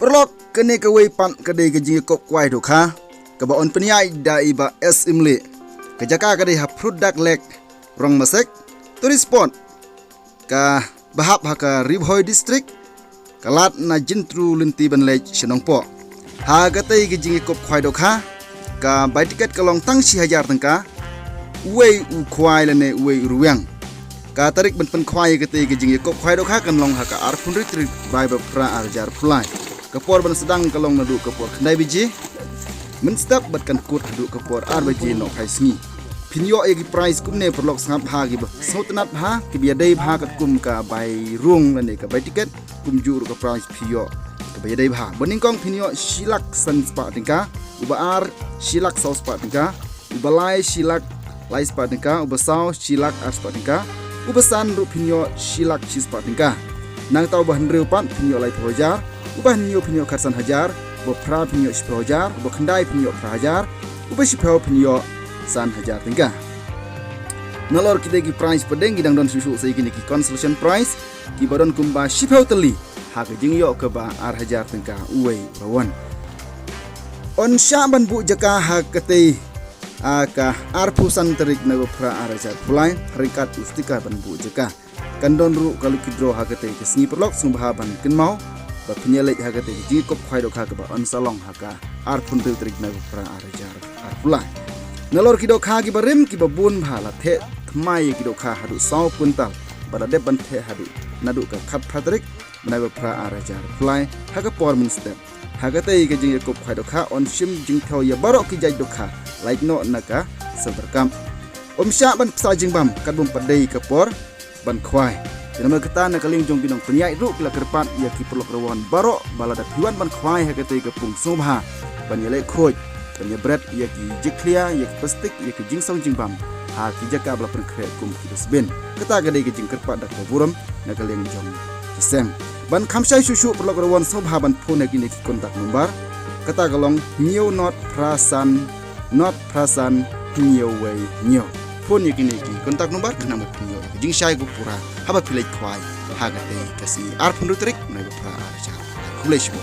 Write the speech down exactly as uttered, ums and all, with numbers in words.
Paralok, kane kawei pat ka dei ka jingïakob khwai dohkha kaba yn pynïaid da i Bah S Imli. Ka jaka ka dei ha Phruit Dak Lake, Rongmasek. Tourist spot kaba hap ha ka Ri Bhoi District, ka lad na Jyntru Lynti ban leit sha Nongpoh. Ha katei ka jingïakob khwai dohkha, ka bai tiket ka long tang shi hajar tyngka, uwei u khwai lane uwei u rwiang. Ka tarik ban pynkhwai ïa katei ka jingïakob khwai dohkha kan long ha ka arphew hynriew tarik bnai ba phra arhajar arphew lai. Ka por ban sdang ka long naduh ka por khyndai baje mynstep bad kan kut haduh ka por ar baje nohphai sngi. Phin ïoh ïa ki prize kumne, paralok, sngap bha, kiba sngewtynnat bha, kiba ïadei bha katkum ka bai rung lane ka bai tiket, kumjuh ruh ka prize phi ïoh kaba ïadei bha. Ba nyngkong phin ïoh shi lak san spah tyngka, uba ar shi lak saw spah tyngka, uba lai shi lak lai spah tyngka, uba saw shi lak ar spah tyngka, uba san ruh phin ïoh shi lak shi spah tyngka. Nangta uba hynriew pat phin ïoh laiphew hajar, uba hynñiew phin ïoh khatsan hajar, uba phra phin ïoh shiphew hajar, uba khyndai phin ïoh phra hajar, uba shiphew phin ïoh san hajar tyngka. Nalor kitei ki prize pdeng, ki dang don shuh shuh sa ïa kine ki consolation prize, kiba don kumba shiphew tylli ha ka jingïoh kaba ar hajar tyngka uwei u rawon. Yn shah ban buh jaka ha katei, ah, ka arphew san tarik bnai ba phra arhajar arphew lai, ryngkat u sticker ban buh jaka. Kan don ruh ka lucky draw ha katei ka sngi, paralok, sngewbha ban kynmaw ba phin ïaleit ha katei ka jingïakob khwai dohkha kaba yn sa long ha ka arphew hynriew tarik bnai ba phra arhajar arphew lai. Nalor ki dohkha kiba rim, kiba bun bha, la theh thymmai ïa ki dohkha haduh saw kwintal bad la dep ban theh haduh naduh ka khatphra tarik bnai ba phra arhajar arphew lai ha ka por mynstep. Ha katei ka jingïakob khwai dohkha yn shim jingthew ïa baroh ki jait dohkha lait noh na ka Central Cup. Ym shah ban pynshai jingbam katba ym pat dei ka por ban khwai. Te namar kata, na ka liang jong ki nongpynïaid ruh ki la kyrpad ïa ki paralok rawon baroh ba lada phi wan ban khwai ha katei ka pung, sngewbha ban ïaleh khuid, ban ïabret ïa ki jikkhlia, ïa ki plastik, ïa ki jingsong jingbam ha ki jaka ba la pynkhreh kum ki dustbin. Kata ka dei ka jingkyrpad da kaba burom na ka liang jong ki seng. Ban kham shai shuh shuh, paralok rawon, sngewbha ban phone ha kine ki contact number. Kata ka long hynñiew not phra san not phra san hynñiew wei hynñiew. Phone ïa kine ki contact number khnang ba phin ïoh ïa ka jingshai kaba pura haba phi leit khwai ha katei ka sngi arphew hynriew tarik bnai ba phra arhajar. Khublei shibun.